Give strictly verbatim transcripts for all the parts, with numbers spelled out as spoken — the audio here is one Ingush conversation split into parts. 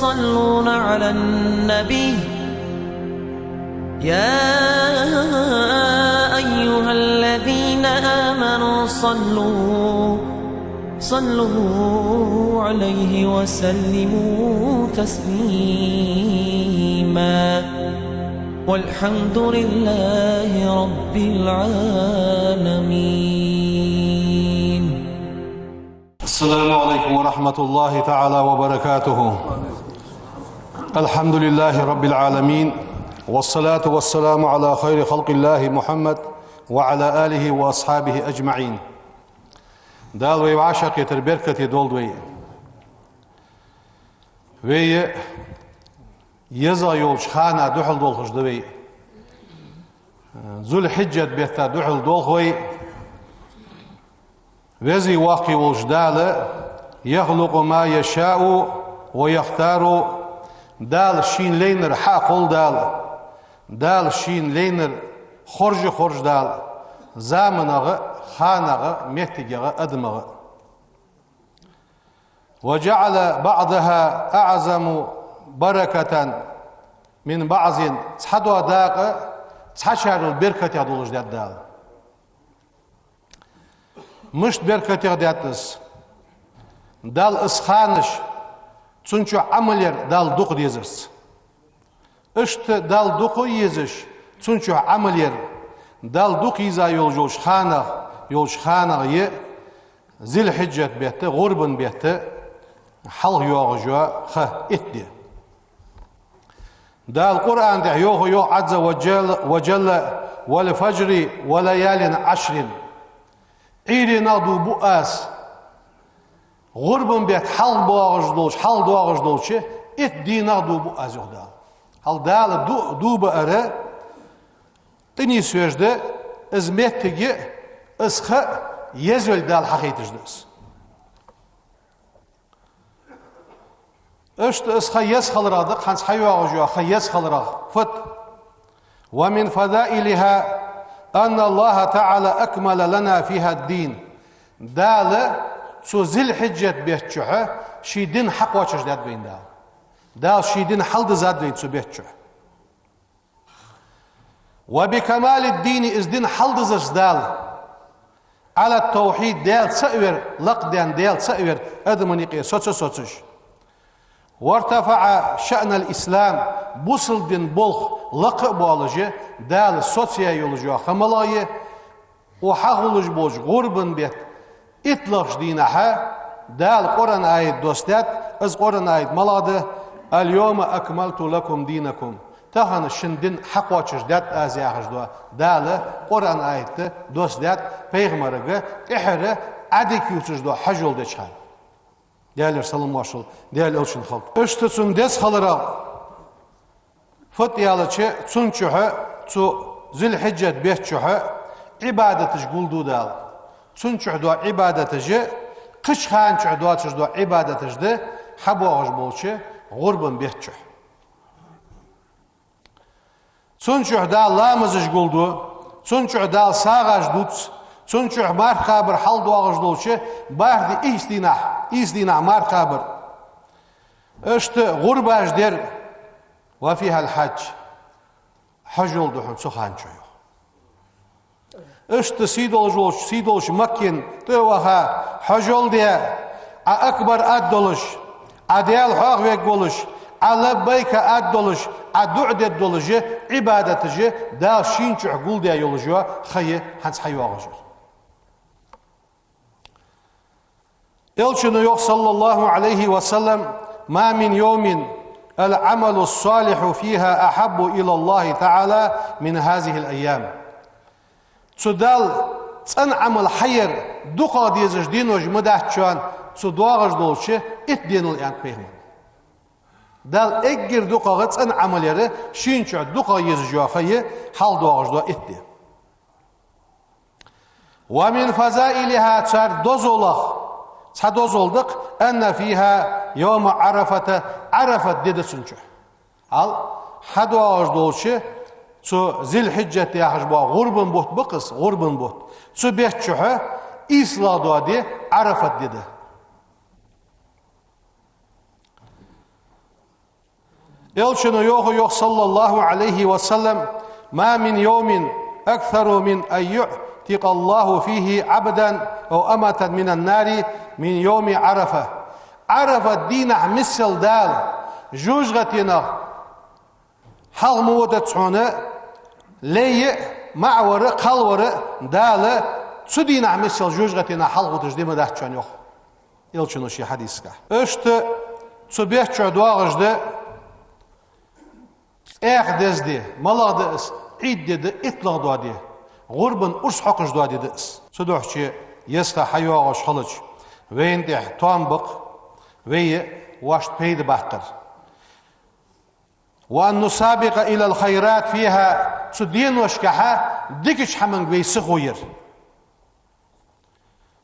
يصلون على النبي، يا أيها الذين آمنوا صلوا، صلوا عليه وسلموا تسليما. والحمد لله رب العالمين. السلام عليكم ورحمة الله تعالى وبركاته. الحمد لله رب العالمين، والصلاة والسلام على خير خلق الله محمد وعلى آله وأصحابه أجمعين. Дала вай вӀашагӀкхетар беркате долда вай. Вай еза йолча хана духьал долхаш да вай. Зуль-Хьиджат бетта духьал долх вай. Веза-воккха волча Дала, يخلق ما يشاء ويختار, Дала шийна лайнар хьакхолл Дала, Дала шийна лайнар хоржа-хоржа Дала, заманагӀа, ханагӀа, меттигагӀа, адамагӀа. وجعل بعضها أعظم بركة من بعض, цхьа дола дакъа цхьачарел беркатегӀа долаш даьд Дала. Мишта беркатегӀа даьд из? Дала из ханаш, цун чу Ӏамал яр Дала дукха дезарца. Иштта Дала дукха езаш, цун чу Ӏамал яр Дала дукха еза йолаш йолча ханах, йолча ханах я Зиль-Хьиджат бетта, гӀурбан бетта хьалха йоагӀаш йола ха, итт ди. Дала Къуръан тӀа йоах, йоах, عز وجل, وجل: والفجر وليال عشر. Ӏуйренах дув буъ аз. ГӀурбан бетта хьалха боагӀаш долча, хьалха доагӀаш долча итт дийнах дув буъ аз, йоах Дала. Хьал Дала ду-, дув баар тӀанийсвеш да, из меттиг а, из ха а еза йолга Дала хьахайташ да из. Иштта из ха еза хиларах да-кх хӀанз хьайоагӀаш йола ха еза хиларах фуд. ومن فضائلها أن الله تعالى أكمل لنا فيها الدين. Дала цу Зиль-Хьиджат бетта чухь ший дин хьакхоачашдаьд вайна Дала. Дала ший дин хьалдизад вайна цу бетта чухь. وبكمال الدين, из дин хьалдизарца Дала, على التوحيد, Даьла цаӀ вар, лакха даьнна Даьла цаӀ вар адамашта юкъе соца а соцаш. وارتفع شأن الإسلام, бусалба дина болх лакха а боалаш, Дала соцаяь йолаш йола ха малагӀа я, укх хьахулаш болча гӀурбан бетта иттлагӀча дийнахьа Дала Къуръан аят доссадаьд, из Къуръан аят малагӀа да: اليوم أكملت لكم دينكم. Тахан шун дин хьакхоачашдаьд аз яхаш дола Дала Къуръан аят доссадаьд пайхамарга, тӀехьара Ӏадика ювцаш дола хьажол деча хана. Даьлера салам-моаршал Даьла элчана хилда. Иштта цун деза хиларах фуд аьлча, цун чухь, цу Зиль-Хьиджат бетта чухь Ӏибадаташ гулду Дала. Цун чухь дола Ӏибадаташ кхыча хана чухь доацаш дола Ӏибадаташ да хьабоагӀаш болча гӀурбан бетта чухь. Цун чухь Дала ламазаш гулду, цун чухь Дала сагӀаш дувц, цун чухь марха кхабар хьалха доагӀаш долча бархӀ ди ийс дийнахьа, ийс дийнахьа марха кхабар. Иштта гӀурбаш дар, وفيها الحج. Хьажол да хьона цу хана чухь, йоах. Иштта сий долаш волча, сий долча Макка тӀа а ваха, хьажол даь, Ӏа акбар аргдолаш, Ӏа Даьла хьоахавергволаш, Ӏа лаббайка аргдолаш, Ӏа дуӀа дергдолаш, Ӏибадаташ Дала шийна чухь гулдаь йолаш йола ха я хӀанз хьайоагӀаш яр. Элчано йоах, صلى الله عليه وسلم: ما من يوم العمل الصالح فيها أحب إلى الله تعالى من هذه الأيام. Цу Далла цӀена Ӏамал хьаяр дукхагӀа дезаш денош ма дац шоана, цу доагӀаш долча итт денал, аьннад пайхамара. Далла эггара дукхагӀа цӀена Ӏамал яр шийна чухь дукхагӀа езаш йола ха я хьалха доагӀаш дола итт ди. ومن فضائلها, цар дозалах цхьа дозал да-кх, أن فيها يوم عرفة, Ӏарафат ди да цун чухь. Хьал хьадоагӀаш долча цу Зиль-Хьиджат яхаш бола гӀурбан бутт ба-кх из, гӀурбан бутт. Цу бетта чухь ийслагӀа дола ди Ӏарафат ди да. Элчано йоах, йоах, صلى الله عليه وسلم: «ما من يوم أكثر من أن يعتق الله فيه عبدا أو أمة من النار من يوم عرفة». Ӏарафат дийнахьа миссел Дала жожагӀатенах хьалха ма водац хьона лай а, маӀа вар а, кхалвар а Дала цу дийнахьа миссел жожагӀатенах хьалха водаш ди ма дац хьона, йоах Элчано ший хьадисагахь. Иштта цу бетта чу доагӀаш да цӀаькха деза ди, малагӀа да из, Ӏид ди да, иттлагӀа дола ди, гӀурбан урс хьокхаш дола ди да из. Цудухьа еза ха хьайоагӀаш хилча, вайна тӀехь тоам ба-кх вай вайна пайда баккхар. «وأن نسابق إلى الخيرات فيها», цу деношкахьа дикача хӀаманга вай сихо яр.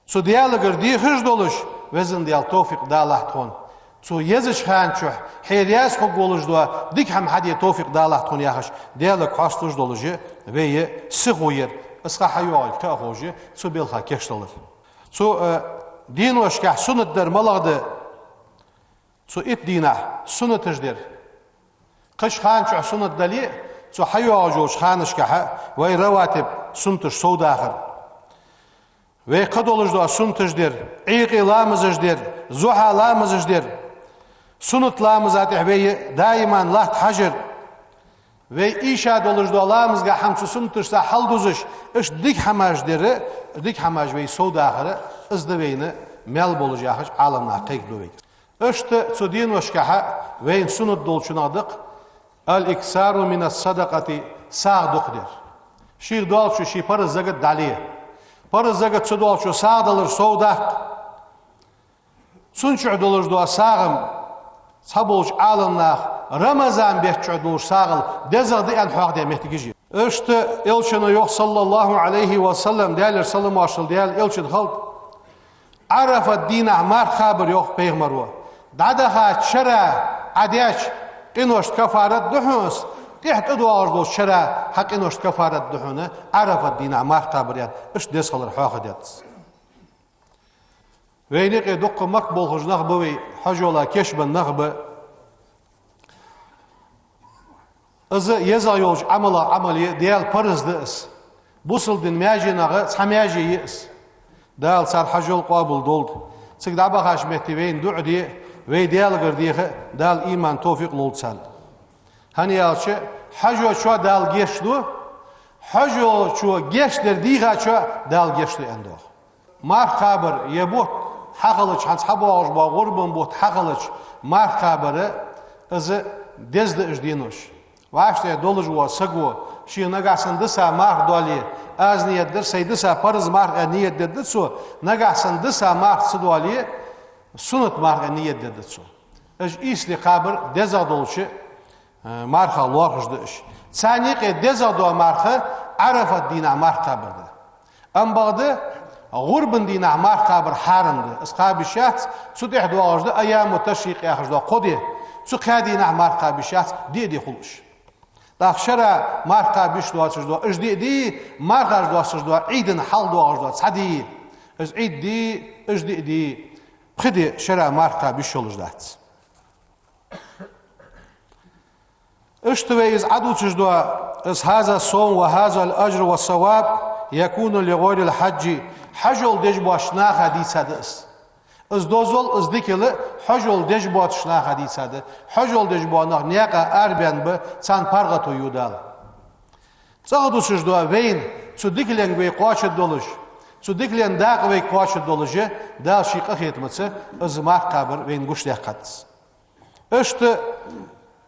Цу Даьлагара дехаш долаш, Везан Даьла, товфикъ далахь тхона. Цу езача хана чухь хьера яз хург волаш дола дика хӀама хьаде товфикъ далахь тхона яхаш, Даьлага хьоасташ долаш вай сихо яр. Из ха хьайоагӀилга кхы а ховш, цу белха кийчлар. Цу, э, деношкахь суннат дар малагӀа да? Цу итт дийнахьа суннаташ дар. Кхыча хана чухь суннат дале а, цу хьайоагӀаш йолча ханашкахьа вай раватиб суннаташ совдахар. Вай кхыдолаш дола суннаташ дар, Ӏуйкъе ламазаш дар, зухьа ламазаш дар. Суннат ламаза тӀехь вай даиман латта хьажар. Вай ийша долаш дола ламазгахь хӀама цу суннаташца хьалдузаш, иштта дика хӀамаш дар, дика хӀамаш вай совдахар, из да вайна маьл болаш яхаш, Ӏаламнаха кхайкаду вайга. Иштта цу деношкахьа вайна суннат долчунах да-кх: «الإكثار من الصدقة», сагӀа дукха дар. Шийх долчо ший парз закат дӀале, парз закат ца долчо сагӀа далар совдаккха. Цун чухь долаш дола сагӀа-м, цхьаболча Ӏаламнаха, Рамазан бетта чухь долаш сагӀал дезагӀа да аьнна хьоахадаь моттигаш я. Иштта Элчано йоах, صلى الله عليه وسلم, Даьлера салам-моаршал Даьла Элчанна хилда: Ӏарафат дийнахьа марха кхабар, йоах пайхамаро, дӀадахача шера Ӏа деча къиношта кафарат да хьона из, тӀехьа тӀадоагӀаш долча шера хьа къиношта кафарат да хьона Ӏарафат дийнахьа марха кхабар, аьнна, иштта деза хилар хьоахадаьд. Вайна юкъе дукха Макка болхаш нах ба вай, хьажола кийчбенна нах ба. Из езагӀа йолча Ӏамалех Ӏамал я, Даьла парз да из. Бусалба дина маьженех цхьа маьже я из. Дала цар хьажол къоабал долда. Цига дӀабахача метте вайна дуӀа де, вай Даьлагара деха, Дала иман, товфикъ лолда царна. ХӀана аьлча, хьажочоа Дала гешт ду, хьажочо гешт дар дийхачоа Дала гешт ду аьнна доагӀа. Марха кхабар, е бутт хьахилча, хӀанз хьабоагӀаш бола гӀурбан бутт хьахилча, марха кхабар, из деза да уж денош. ВӀаштӀехьа долаш вола саго, шийх нагахьа санна диса марха доале, аз ният дир, сай диса парз марха аьнна ният дергда цо, нагахьа санна диса марха ца доале, суннат марха аьнна ният дергда цо. Уж ийс ди кхабар дезагӀа долча, э, мархах лоархӀаш да уж. Царна юкъе дезагӀа дола марха Ӏарафат дийнахьа марха кхабар да. Амма бакъда гӀурбан дийнахьа марха кхабар хьарам да. Из кхаба йиш яц, цу тӀехьа доагӀаш да айяму ташрикъ яхаш дола кхо ди. Цу кхаь дийнахьа марха кхаба йиш яц, диъ ди хул уж. ТӀаккха шера марха кхаба йиш доацаш дола уж диъ ди, мархаш доссаш дола Ӏийда хьалха доагӀаш дола цхьа ди. Из Ӏийд ди, уж диъ ди, пхи ди шера марха кхаба йиш йолаш дац. Иштта вай из Ӏадувцаш дола, из: «هذا الصوم وهذا الأجر والثواب يكون لغير الحاج», хьажол деш боацача наха дийца да из. Из дозал, из дикал хьажол деш боацача наха дийца да. Хьажол деш бола нах наькъа арабаьнна ба, царна паргӀато ю Дала. ЦӀагӀа дусаш дола вайна, цу дикаленга вай кхоачаргдолаш, цу дикален дакъа вайга кхоачаргдолаш, Дала ший къахетамца из марха кхабар вайна гучадаьккхад из. Иштта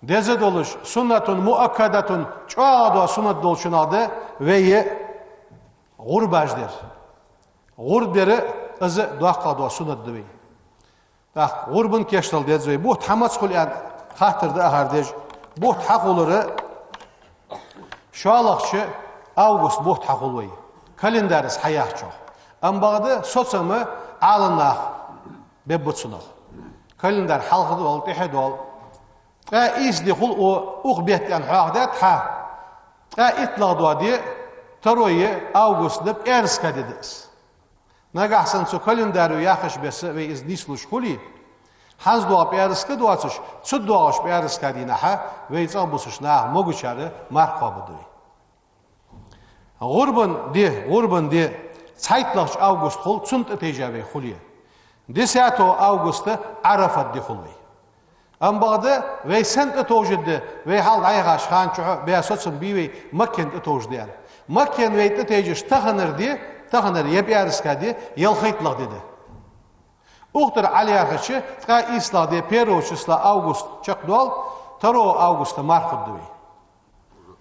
деза долаш, суннатун муаккадатун, чӀоагӀа дола суннат долчунах да вай гӀурбаш дар. ГӀурба дар, из доккхагӀа дола суннат да вай. ТӀаккха гӀурбан кийчдала деза вай. Бутт хьа маца хул аьнна хаттар да ахар деш. Бутт хьахулар шоллагӀча август бутт хьахул вай, календарца хьаяхачох. Амма бакъда соцам Ӏаламнаха бергба цунах. Календар хьалха дола, тӀехьа дола. Ткъаь ийс ди хул у-, укх бетта аьнна хьоахадаьд хьа. Ткъаь иттлагӀа дола ди, второе август да, пӀаьраска ди да из. Нагахьа санна цу календаро яхача беса вай из нийслуш хуле, ХӀанз доагӀа пӀаьраска доацаш, цу доагӀача пӀаьраска дийнахьа вай цӀагӀа бусаш нах могачара марха кхоабаргда вай. ГӀурбан ди, гӀурбан ди, цхьайтталагӀча август хул, цунна тӀатайжа вай хуле. Десятого августа Ӏарафат ди хул вай. Амма бакъда вай сенна тӀатовжаргда, вай хьалха дӀаяхача хана чухьа баь соцам бий вай Маккена тӀатовжаргда аьнна. Маккена вай тӀатайжаш таханара ди, таханара е пӀаьраска ди, ялхайтталагӀа ди да. Укх тӀара ӀалаьрхӀача, ткъаь ийслагӀа ди, первого числа август чакхдоал, второго августа марха хургда вай.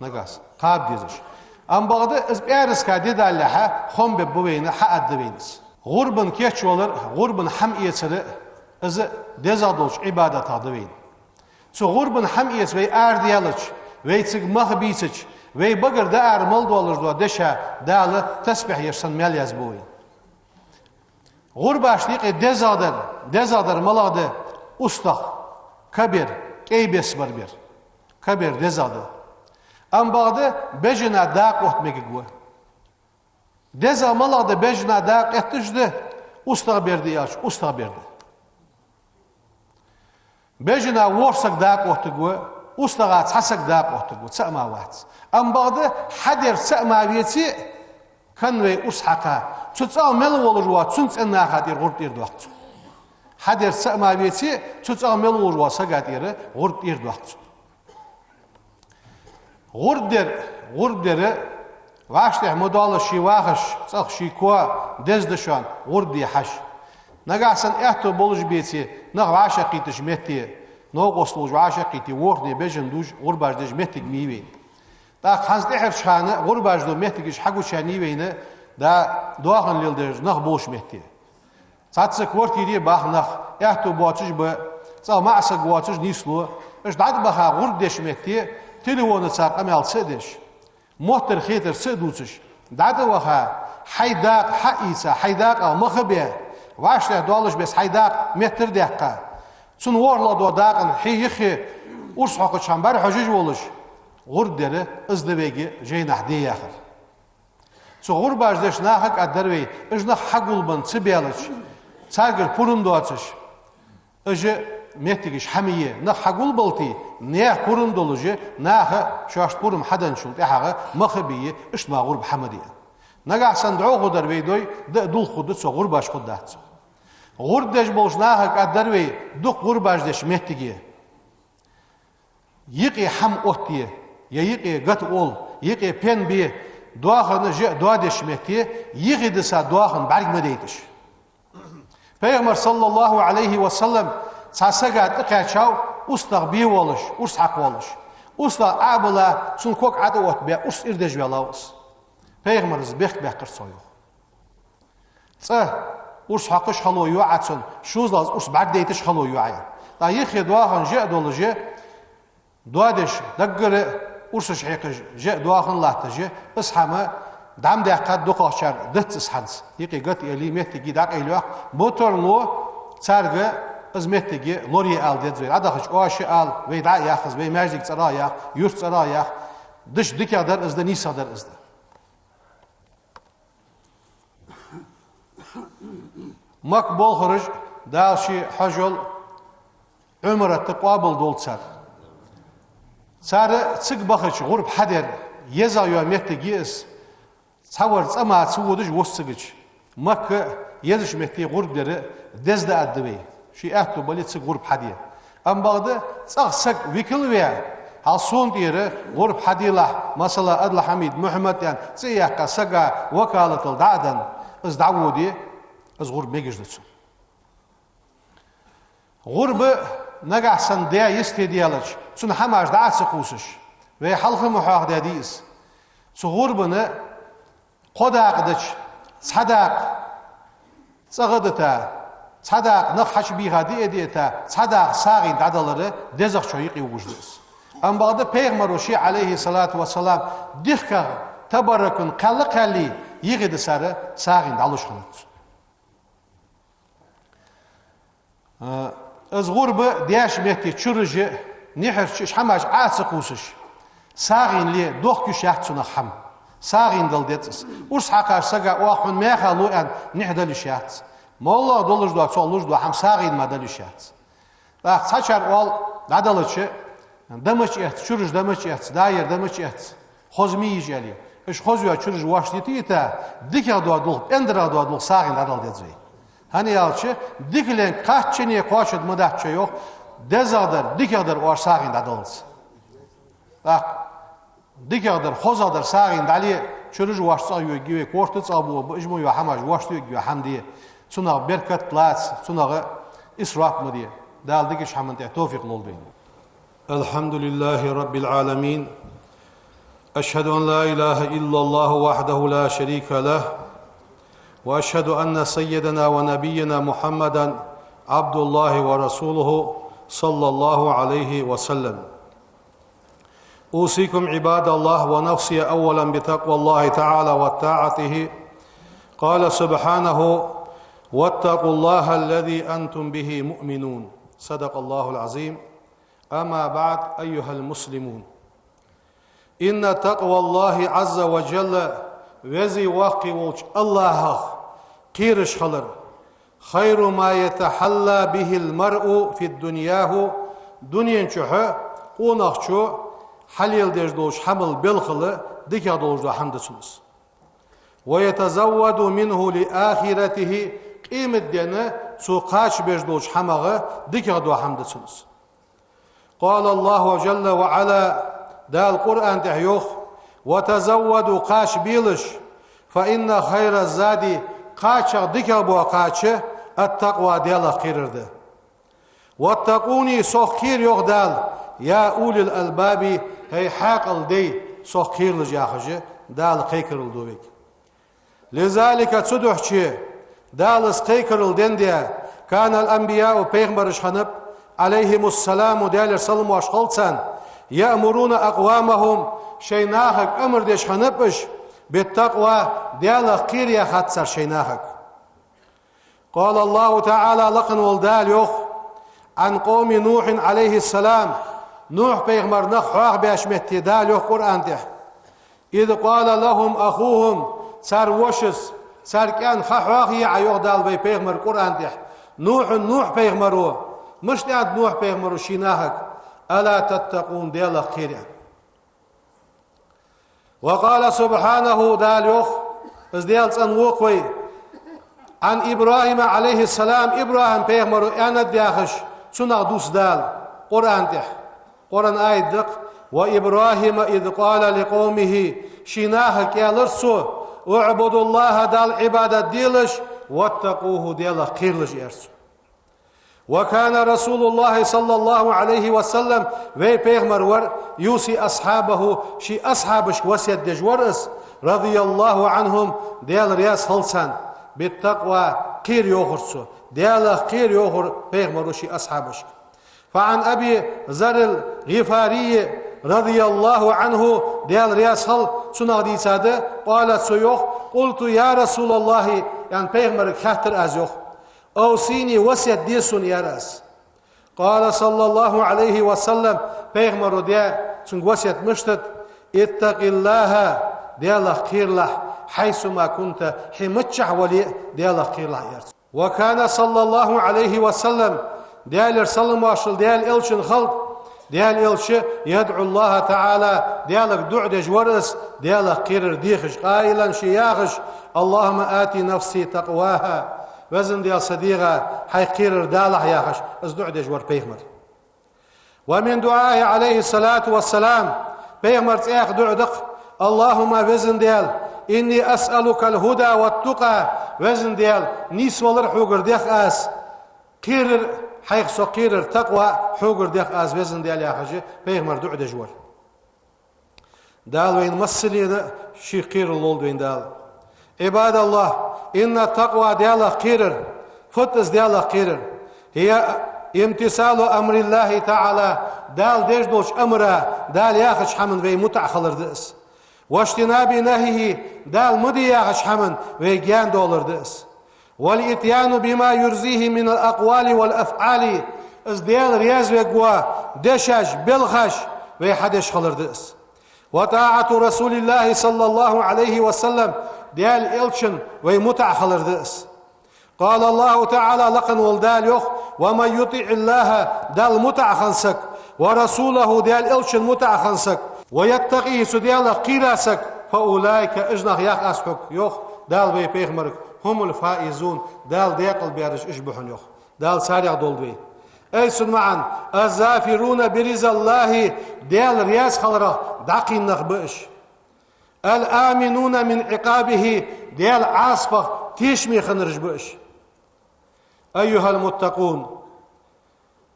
Нагахьа санна кхаба дезаш. Амма бакъда из пӀаьраска ди даллалехьа, хом бергба вайна, хьааргда вайна из. ГӀурбан кечвалар, гӀурбан хӀама эцар, из дезагӀа долча Ӏибадатех да вайна. Цу гӀурбан хӀама эца вай арадаьлча, вай цига мах бийцача, вай багара дӀаара мел доаллаш дола дешаш Дала тасбихь еш санна маьл язбу вайна. ГӀурбашта юкъе дезагӀа дар, дезагӀа дар малагӀа да: устагӀа, кабер, кӀай бесса бар бер. Кабер дезагӀа да. Амма бакъда бежана дакъа отта мегаргва. ДезагӀа малагӀа да: бежана дакъа этташ да, устагӀа бер да аьлча, устагӀа бер да. Бежана ворхӀ саг дакъа оттаргва, устагӀа цхьа саг дакъа оттаргва, цаӀ мара вац. Амма бакъда хьадер цаӀ мара веце, кхы вай урс хьакха, цу цӀагӀа мел волаш вола цун цӀен наха тӀера гӀурба тӀера доаккх цо. Хьадер цаӀ мара веце, цу цӀагӀа мел волаш вола сага тӀера гӀурба тӀера доаккх цо. ГӀурба дер, гӀурба дер, вӀаштӀехьа ма доаллаш ший вахаш, цӀагӀа ший коа деза да шоана, гӀурба де хьажа. Нагахьа санна аьттув болаш беце, нах вӀашагӀкхийтача метте, новкъостал луш вӀашагӀкхийтте, ворхӀане бежана дувш, гӀурбаш деш моттиг ма йий вайна. ТӀаккха хӀанз тӀеххьарча хана гӀурбаш ду моттигаш хьагучаяьннай вайна, да, доахан леладеш нах болча метте. Цхьацца квартире баха нах, аьттув боацаш ба, цӀагӀа маӀа саг воацаш нийслу, уж дӀатӀабаха гӀурба деча метте, телефонаца къамаьл ца а деш, моттар хетар ца а дувцаш, дӀатӀаваха, хьай дакъа хьаийца, хьай дакъах мах а бе, вӀаштӀехьа доаллаш беса хьай дакъа меттара даьккха, цун ворхӀлагӀа дола дакъа хье йиххе урс хьокхача хана бӀарахьожаш волаш, гӀурба дер, из да вайга жайнашка де яхар. Цу гӀурбаш деча наха кӀаддар вай, уж нах хьагулбенна ца баьлча, царгара пурам доацаш, уж моттигаш хьа ма е, нах хьагулбалийте, наьха пурам долаш, наха шоашта пурам хьаденначул тӀехьагӀа мах а бе, иштта мара гӀурба хьа ма де. Нагахьа санна дӀахо дар вай дой, да а дулх хургда цох, гӀурбаш хургдац цох. ГӀурба деш болча наха кӀаддар вай, дукха гӀурбаш деча метте юкъе хӀама отте, е юкъе гата оал, юкъе пен бе, доахан жа а доадеш метте, юхедиса доахан бӀарга ма дайташ. Пайхамара, саллаллахӀу Ӏалайхи ва саллам, цхьан сага тӀакхаьчав, устагӀа бе волаш, урс хьакха волаш. УстагӀа Ӏо а баьлла, цун ког ӀотӀаоттабаь, урс ирдеш ваьллав из. Пайхамара из бехк баьккхар цох, йоах. ЦӀа урс хьокхаш хало йоӀ Ӏа цун, шозлагӀа урс бӀаргадайташ хало йоӀ Ӏа. ТӀаккха юххе доахан жа а долаш, доадеш, даггара урсаш хьекхаш жа а доахан латташ, из хӀама дӀа ма даьккхад дукхагӀчар, дац из хӀанз. Юкъе гата аьле, моттиг дӀакъайла йоаккх, мотор ло царга из моттиг лорае ала деза вай. ДӀадахача оаш а ала, вай дӀа а яккха из, вай маьждиг цӀерагӀа яккха, юрт цӀерагӀа яккха, даш дикагӀа дар из да, нийсагӀа дар из да. Макка болхараш, Дала ший хьажол, Ӏумрат къоабал долда цар. Цар цига бахача гӀурба хьадер, езагӀа йола моттиг я из, цхьавар цӀа мара ца водаш вус цигача. Макка езача метте гӀурба дер деза да аргда вай, ший аьттув бале цига гӀурба хьаде. Амма бакъда цӀагӀа саг викал ве, хьал сона тӀера гӀурба хьаделахь, масала, Адалхьамид, Мухьаммад аьнна цӀи а яьккха, сага вакалатал дӀа а денна, из дӀаводе, из гӀурба мегаш да цун. ГӀурба нагахьа санна даь йисте даьлча, цун хӀамаш дӀа а ца кхувсаш, вай хьалха ма хьоахадаьдий из. Цу гӀурбана кхо дакъа дича, цхьа дакъа цӀагӀа а дита, цхьа дакъа нах хьачубийха диа а дита, цхьа дакъа сагӀийна дӀадалар дезагӀчох юкъе вугаш да из. Амма бакъда Пайхамара ше, Ӏалайхи ссалату вассалам, дихках табаррукан кхаьлла а кхаьлле, юхедисар сагӀийна дӀалуш хиннад цо. Э, из гӀурба деш метте чура жа, нихьарча уж хӀамаш Ӏо а ца кхувсаш, сагӀийна ле, дохка йиш яц цунах хӀама. СагӀийна дала деза из. Урс хьакхача сага: «Оаха хьона маьха лу», — аьнна, нихь дала йиш яц. МоллагӀа долаш дола, цох луш дола хӀама сагӀийна мара дала йиш яц. ТӀаккха цхьачар оал, дӀаделча, да мича эц, чураж да мича эц, даьра да мича эц, хоза ма йий уж, аьле. Уж хоза йола чураж воашта йита а йита, дикагӀа дола дулх, пӀендарагӀа дола дулх сагӀийна дӀадала деза вай. ХӀана аьлча, дика лен кхаччане кхоачаш ма дац шо, йоах, дезагӀдар, дикагӀдар оаш сагӀийна дӀадаллалца. ТӀаккха дикагӀдар, хозагӀдар сагӀийна дӀале, чураж воашта цӀагӀа йоагӀаргья вай, корта цӀагӀа боагӀаргба, уж мо йола хӀамаш воашта йоагӀаргья вай, хӀама де. Цунах беркат лаца, цунах исраф ма де. Дала дикача хӀаман тӀа товфикъ лолда вайна. الحمد لله رب العالمين. أشهد أن لا إله إلا الله وحده لا شريك له، وأشهد أن سيدنا ونبينا محمدا عبد الله ورسوله، صلى الله عليه وسلم. أوصيكم عباد الله ونفسي أولا بتقوى الله تعالى وطاعته. قال سبحانه: واتقوا الله الذي أنتم به مؤمنون. صدق الله العظيم. أما بعد، أيها المسلمون. إن تقوى الله عز وجل, Веза-Воккха волча АллахӀах кхераш хилар, خير ما يتحلى به المرء في دنياه, дунен чухь къонахчо хьалеладеш долча хӀамал белхал дикагӀа долаш дола хӀама да цун из. ويتزود منه لآخرته, къематдийнахьа цо кхача безаш долча хӀамах дикагӀа дола хӀама да цун из. قال الله جل وعلا, Дала Къуръан тӀа йоах: وتزودوا, кхача белаш, فإن خير الزاد, кхачах дикагӀа бола кхача, التقوى, Даьлах кхерар да. واتقون, сох кхера, йоах Дала, يا أولي الألباب, хӀай хьаькъал дай, сох кхералаш, яхаш, Дала кхайкарал ду вайга. لذلك, цудухьа, Дала из кхайкарал денна, كان الأنبياء, пайхамараш хиннаб, عليهم السلام, Даьлера салам-моаршал хилда царна, يأمرون أقوامهم, шоай нахага амар деш хиннаб уж, بالتقوى, Даьлах кхера, яхад цар шоай нахага. قال الله تعالى, лакха вола Дала йоах, عن قوم نوح عليه السلام, Нухь-пайхамара нах хьоахабаьча метте Дала йоах Къуръан тӀа: إذ قال لهم أخوهم, цар вошас, цар кӀаьнк ха хьоахае Ӏа, йоах Дала вай пайхамарга Къуръан тӀа. نوح, Нухь-пайхамаро, мишта аьннад Нухь-пайхамаро ший нахага: ألا تتقون, Даьлах кхера, аьнна. وقال سبحانه, Дала йоах, из Даьла цӀенвоаккх вай, عن إبراهيم عليه السلام, ИбрахӀим-пайхамаро аьннад яхаш, цунах дувц Дала Къуръан тӀа. Къуръан аят да-кх: وإبراهيم إذ قال لقومه, ший нахага аьлар цо: اعبدوا الله, Далла Ӏибадат делаш, واتقوه, Даьлах кхералаш, аьлар цо. وكان رسول الله صلى الله عليه وسلم, вай пайхамар вар, يوصي أصحابه, ший асхьабашка васкет деш вар из, رضي الله عنهم, Даьла раьза хилва царна, بالتقوى, кхера, йоахар цо, Даьлах кхера, йоахар пайхамаро ший асхьабашка. فعن أبي ذر الغفاري رضي الله عنه, Даьла раьза хилва цунах, дийцад, قال, цо йоах: قلت يا رسول الله, аьнна, пайхамарга хаьттар аз, йоах. أوصني, васкет де сона, аьлар аз. قال صلى الله عليه وسلم, пайхамаро даьд цунга васкет мишта да: اتق الله, Даьлах кхералахь, حيثما كنت, хьо миччахьа вале а, Даьлах кхералахь, аьлар цо. وكان صلى الله عليه وسلم, Даьлера салам-моаршал Даьла элчана хилда, Даьла элча, يدعو الله تعالى, Даьлага дуӀа деш вар из, Даьлах кхерар дехаш, قائلا, ше яхаш: اللهم آت نفسي تقواها, Везан Даьла, са дегӀа Хьайх кхерар далахь, яхаш, из дуӀа деш вар пайхамар. ومن دعائه عليه الصلاة والسلام, пайхамара цхьаькха дуӀа да-кх: اللهم, Везан Даьла, إني أسألك الهدى والتقى, Везан Даьла, нийсвалар Хьогара дех аз, кхерар, Хьайх со кхерар, такъва Хьогара дех аз, Везан Даьла, яхаш, пайхамар дуӀа деш вар. Дала вайна массанена Шийх кхерар лолда вайна Дала. عباد الله, إن التقوى, Даьлах кхерар, фуд из Даьлах кхерар? هي امتثال أمر الله تعالى, Дала деш долча амара, Дала яхача хӀаман вай мутӀахьа хилар да из. واجتناب نهيه, Дала ма де яхача хӀаман вай гаьна довлар да из. والإتيان بما يرضيه من الأقوال والأفعال, из Даьла раьза вергвола дешаш, белхаш вай хьадеш хилар да из. وطاعة رسول الله صلى الله عليه وسلم, Даьла элчан вай мутӀахьа хилар да из. قال الله تعالى, лакха волча Дала йоах: ومن يطع الله, Далла мутӀахьа хинна саг, ورسوله, Даьла Элчанна мутӀахьа хинна саг, ويتقه, цу Даьлах кхийра саг, فأولئك, уж нах, йоах аз хьога, йоах Дала вай пайхамарга, هم الفائزون, Дала даькъала бераш уж ба хьона, йоах. Дала царех долда вай. Ай цун маӀан: الظافرون برضا الله, Даьла раьза хиларах дӀакхийна нах ба уж. الآمنون من عقابه, Даьла Ӏазапах тешаме хиннараш ба уж. أيها المتقون,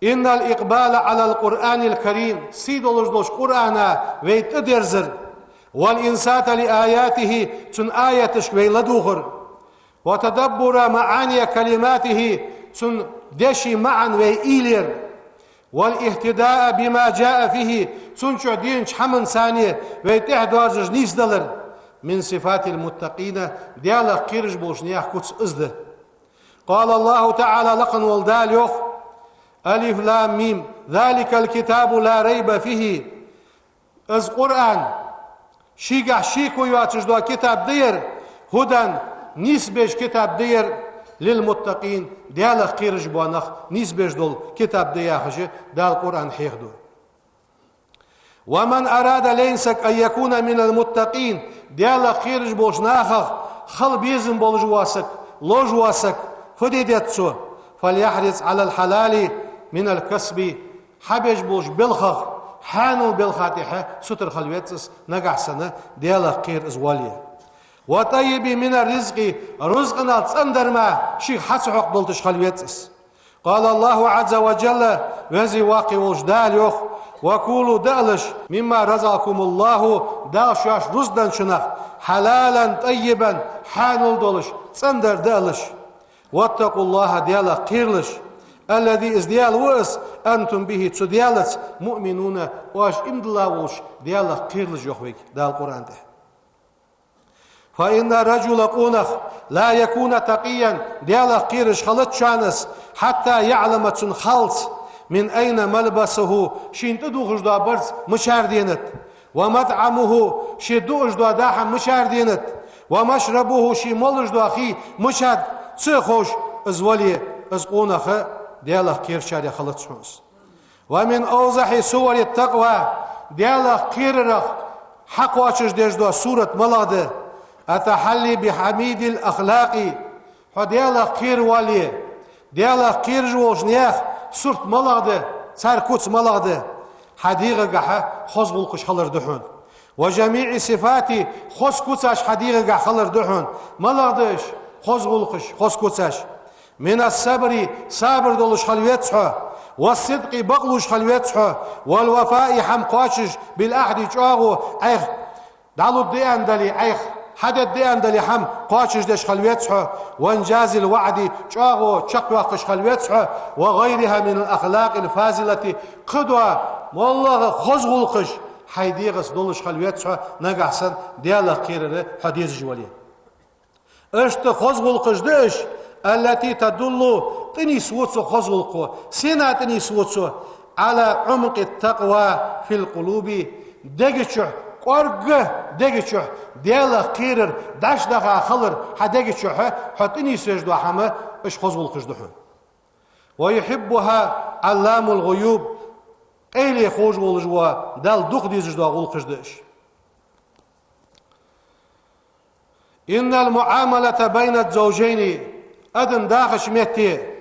إن الإقبال على القرآن الكريم, сий долаш долча Къуръана вай тӀадерзар, والإنصات لآياته, цун аяташка вай ладувгӀар, وتدبر معاني كلماته, цун дешай маӀан вай уйла яр, والاهتداء بما جاء فيه, цун чу денача хӀаманца вай тӀехьа доаржаш нийсдалар, من صفات المتقين, Даьлах кхераш болча наьха куц из да. قال الله تعالى, лакха волча Дала йоах: الم, ذلك الكتاب لا ريب فيه, из Къуръан, шийгахь шеко йоацаш дола китаб да ер, هدى, нийсбеш китаб да ер, للمتقين, Даьлах кхераш бола нах нийсбеш дола китаб да яхаш, Дала Къуръан хьехаду. ومن أراد, лайна саг, أن يكون من المتقين, Даьлах кхераш болча нахах хила безам болаш вола саг, ловш вола саг, фу де деза цо? فليحرص على الحلال من الكسب, хьабеш болча балхах, хьанал балха тӀехьа сутара хила веза из, нагахь санна Даьлах кхера из воале. وطيب من الرزق, рузкъанал цӀендар мара шийх хьа ца хьокхадолийташ хила веза из. قال الله عز وجل, веза воккха волча Дала йоах: وكلوا, даалаш, مما رزقكم الله, Дала шоашта рузкъа денначунах, حلالا طيبا, хьанал долаш, цӀендар даалаш. واتقوا الله, Даьлах кхералаш. الذي, из Даьла ва из, أنتم به, цу Даьлаца, مؤمنون, оаш иман дилла волаш, Даьлах кхералаш, йоах вайга Дала Къуръан тӀа. فإن الرجل, къонах, لا يكون تقيا, Даьлах кхераш хилац шоана из, حتى يعلم, цунна халлалца, من أين ملبسه, шийна тӀадувхаш дола барзкъа мичара денад, ومطعمه, ше дуаш дола даа хӀама мичара денад, ومشربه, ше молаш дола хий мичад, ца ховш из вале, из къонах Даьлах кхерачарех хилац хьона из. ومن أوضح صور التقوى, Даьлах кхерарах хьакхоачаш дезаш дола сурат малагӀа да? التحلي بحميد الأخلاق, хьо Даьлах кхера вале, Даьлах кхераш волча наьха сурт малагӀа да, цар куц малагӀа да? Хьа дегӀагахьа хоза гӀулакхаш хилар да хьона. وجميع الصفات, хоза куцаш хьа дегӀагахьа хилар да хьона. МалагӀа да уж хоза гӀулакхаш, хоза куцаш? من الصبر, сабар долаш хила веза хьо, والصدق, бакълувш хила веза хьо, والوفاء, хӀама кхоачаш, بالعهد, чӀоагӀо, Ӏайха дӀалургда аьнна дале, Ӏайха хьадергда аьнна дале, хӀама кхоачаш деш хила веза хьо, وإنجاز الوعد, чӀоагӀо чакхйоаккхаш хила веза хьо, وغيرها من الأخلاق الفاضلة, кхыдола моллагӀа хоза гӀулакхаш хьай дегӀаца долаш хила веза хьо, нагахь санна Даьлах кхерар хьо дезаш вале. Иштта хоза гӀулакхаш да уж, التي تدل, тӀанийсву цо хоза гӀулакхо. Сенна тӀанийсву цо? على عمق التقوى في القلوب, дега чу, кӀоарга дега чу Даьлах кхерар дӀачудаха хилар хьа дега чу хьо тӀанийсвеш дола хӀама, уж хоза гӀулакхаш да хьона. ويحبها علام الغيوب, къайле ховш волаш вола Далла дукха дезаш дола гӀулакхаш да уж. إن المعاملة بين الزوجين, адам дахача метте,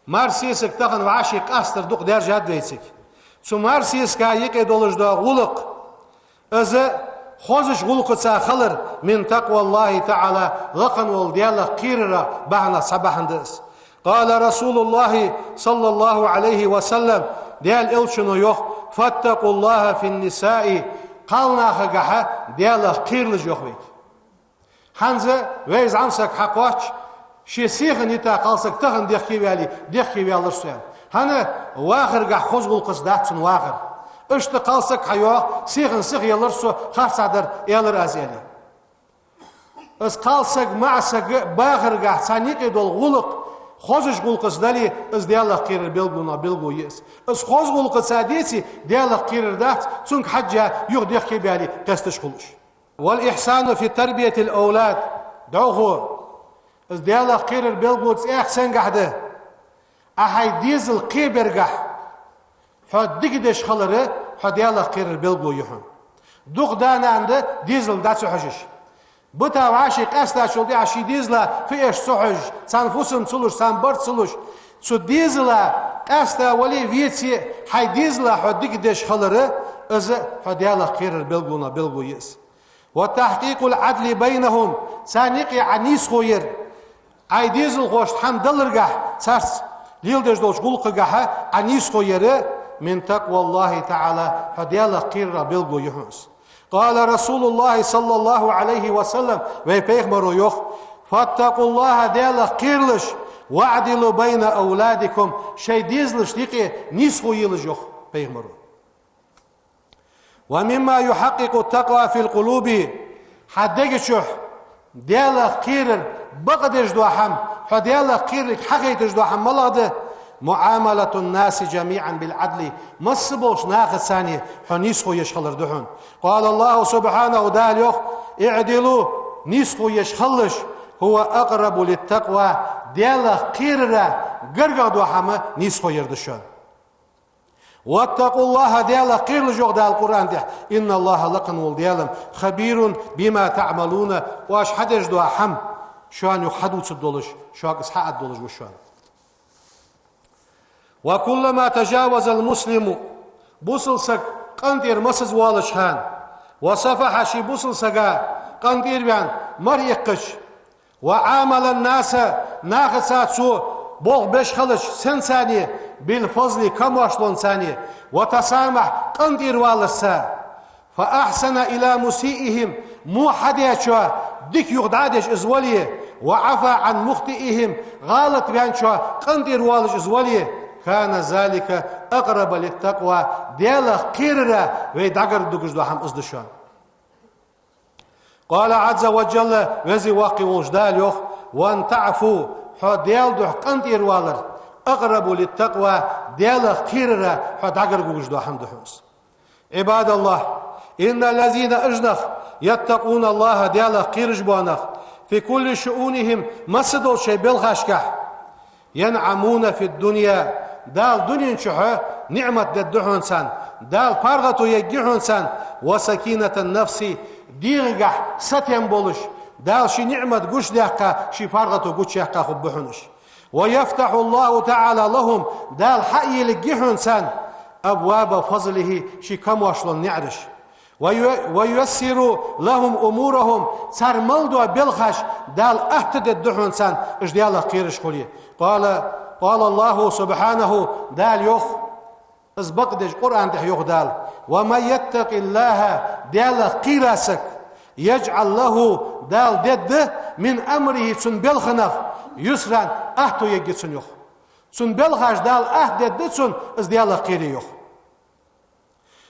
мар-сесаг тахан вӀаший къастар дукха даьржад вайцига. Цу мар-сесага юкъе долаш дола гӀулакх, из хозача гӀулакхаца хилар, من تقوى الله تعالى, лакха волча Даьлах кхерарах бахьанах цхьа бахьан да из. قال رسول الله صلى الله عليه وسلم, Даьла Элчано йоах: فاتقوا الله في النساء, кхалнахагахьа Даьлах кхералаш, йоах вайга. ХӀанз вай зӀамсаг хьакхоач, ше сиха йита кхалсаг тахан дехке ваьле, дехке ваьлар со, аьнна. ХӀана? Вахаргахьа хоза гӀулакхаца дац цун вахар. Иштта кхалсаг хьайоагӀа, сиха сиха елар со, харцахьа дар, аьлар аз, аьле. Из кхалсаг, маӀасаг бахаргахьа царна юкъе дола гӀулакх хозача гӀулакхаца дале, из Даьлах кхерар белгалонех белгало я из. Из хоза гӀулакхаца деце, Даьлах кхерар дац, цунга хьежжа юха дехке баьле, кхесташ хул уж. والإحسان في تربية الأولاد, дӀахо Из Даьлах кхерар белгало цӀаькха сенгахь да? Ӏа хьай дезал кхебергахь, хьо дика деш хилар хьо Даьлах кхерар белгало я хьона. Дукха да-нана да дезална дӀа ца хьожаш. Бита вӀаши къаьстачул тӀехьа ший дезала фу эш ца хьожаш, царна фусам ца луш, царна барт ца луш, цу дезала къаьста вале а, веце а, хьай дезала хьо дика деш хилар, из хьо Даьлах кхерар белгалонех белгало я из. وتحقيق العدل بينهم, царна юкъе Ӏа нийсхо яр. Ӏай дезалхошта хӀама даларгахь, царца леладеш долча гӀулакхагахьа Ӏа нийсхо яр, من تقوى الله تعالى, хьо Даьлах кхерарах белгало я хьона из. قال رسول الله صلى الله عليه وسلم, вай пайхамаро йоах: فاتقوا الله, Даьлах кхералаш, واعدلوا بين أولادكم, шоай дезалашта юкъе нийсхо елаш, йоах пайхамаро. ومما يحقق التقوى في القلوب, хьа дега чухь Даьлах кхерар бакъдеш дола хӀама, хьо Даьлах кхералга хьахайташ дола хӀама малагӀа да? معاملة الناس جميعا بالعدل, масса болча нахаца царна хьо нийсхо еш хилар да хьона. قال الله سبحانه, Дала йоах: اعدلوا, нийсхо еш хилалаш, هو أقرب للتقوى, Даьлах кхерара гаргагӀа дола хӀама нийсхо яр да шоана. واتقوا الله, Даьлах кхералаш, йоах Дала Къуръан тӀа, إن الله, лакха вола Даьла, خبير بما تعملون, оаш хьадеш дола хӀама шоана юха хьадувцаш долаш, шуга из хьааддолаш ва шоана. وكلما تجاوز المسلم, бусалба саг къинтӀера массаза воалача хана, وصفح, ший бусалба сага къинтӀера ваьнна мара иккхача, وعامل الناس, нахаца цо болх беш хилча, сенца царна, بالفضل, камоаршалца царна, وتسامح, къинтӀера валарца, فأحسن إلى مسيئهم, во хьадаьчоа дика юха дӀа а деш из вале, وعفا عن مخطئهم, гӀалат ваьнначоа къинтӀера воалаш из вале, كان ذلك أقرب للتقوى, Даьлах кхерара вай дӀагарга дугаш дола хӀама из да шоана. قال عز وجل, Веза Воккха волча Дала йоах: وأن تعفوا, хьо Даьла духьа къинтӀера валар, أقرب للتقوى, Даьлах кхерара хьо дӀагарга вугаш дола хӀама да хьона из. عباد الله, إن الذين, уж нах, يتقون الله, Даьлах кхераш бола нах, في كل شؤونهم, масса долча шоай белхашкахь, ينعمون في الدنيا, Дала дунен чухь ниӀмат дергда хьона царна, Дала паргӀато ергья хьона царна, وسكينة النفس, дегӀагахь сатем болаш, Дала ший ниӀмат гучадаьккха, ший паргӀато гучаяьккха хургба хьона уж. ويفتح الله تعالى لهم, Дала хьаеллергья хьона царна, أبواب فضله, ший камоаршала наӀараш. وييسر لهم أمورهم, цар мел дола белхаш Дала атта дергда хьона царна, уж Даьлах кхераш хуле. قال, قال الله سبحانه, Дала йоах, из бакъдеш Къуръан тӀа йоах Дала: ومن يتق الله, Даьлах кхийра саг, يجعل له, Дала дергда, من أمره, цун белханах, يسرا, атто ергья цунна, йоах. Цун белхаш Дала атта дергда цунна, из Даьлах кхере, йоах.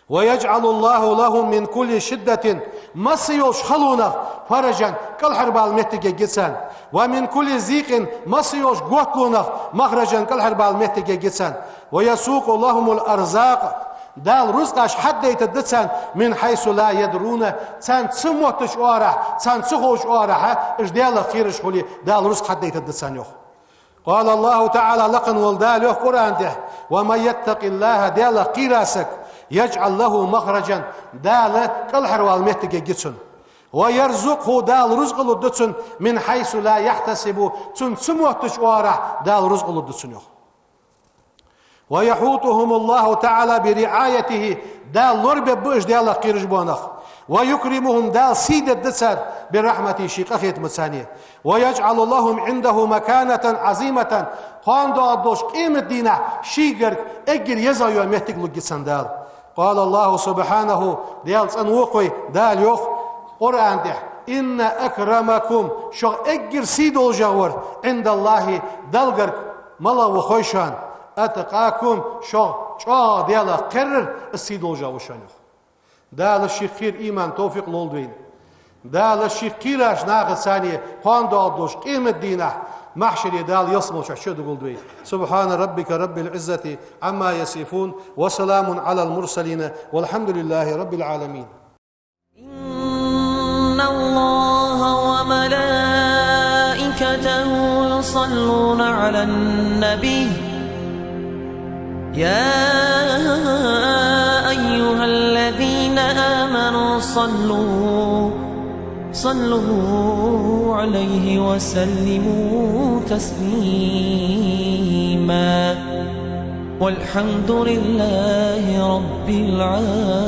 ويجعل الله لهم من كل شدة, масса йолча халонах, فرجا, кӀалхарбала моттиг ергья царна, ومن كل ضيق, масса йолча готтлонах, مخرجا, кӀалхарбала моттиг ергья царна, ويسوق لهم الأرزاق, Дала рузкъаш хьадайтаргда царна, من حيث لا يدرون, царна ца моттача оагӀорахьа, царна ца ховча оагӀорахьа, уж Даьлах кхераш хуле, Дала рузкъа хьадайтаргда царна, йоах. قال الله تعالى, лакха вола Дала йоах Къуръан тӀа: ومن يتق الله, Даьлах кхийра саг, يجعل له مخرجا, Дала кӀалхарвала моттиг ергья цунна. ويرزقه, Дала рузкъа лургда цунна, من حيث لا يحتسب, цунна ца моттача оагӀорахьа Дала рузкъа лургда цунна, йоах. ويحوطهم الله تعالى برعايته, Дала лорабергба уж Даьлах кхераш бола нах. ويكرمهم, Дала сий дергда царна, برحمته, ший къахетамца царна. ويجعل لهم عنده مكانة عظيمة, кхоана доагӀаргдолча къематдийнахьа шийгара эггара езагӀа йола моттиг лургья царна Дала. قال الله سبحانه, Даьла цӀена воаккхий, Дала йоах Къуръан тӀа: إن أكرمكم, шух эггара сий долашагӀвар, عند الله, Далла гарга малагӀа ва хой шоана, أتقاكم, шух чӀоагӀа Даьлах кхерар, из сий долашагӀа ва шоана, йоах. Дала шийх кхерар иман, товфикъ лолда вайна. Дала шийх кхийрача нахаца царна кхоана доагӀаргдолча къематдийнахьа, махьшаре Дала ялсмале чу а дугаргда вай. سبحان ربك رب العزة عما يصفون، وسلام على المرسلين، والحمد لله رب العالمين. إن الله وملائكته وملائكته يصلون على النبي، يا أيها الذين آمنوا صلوا، صلوا عليه وسلموا تسليما. والحمد لله رب العالمين.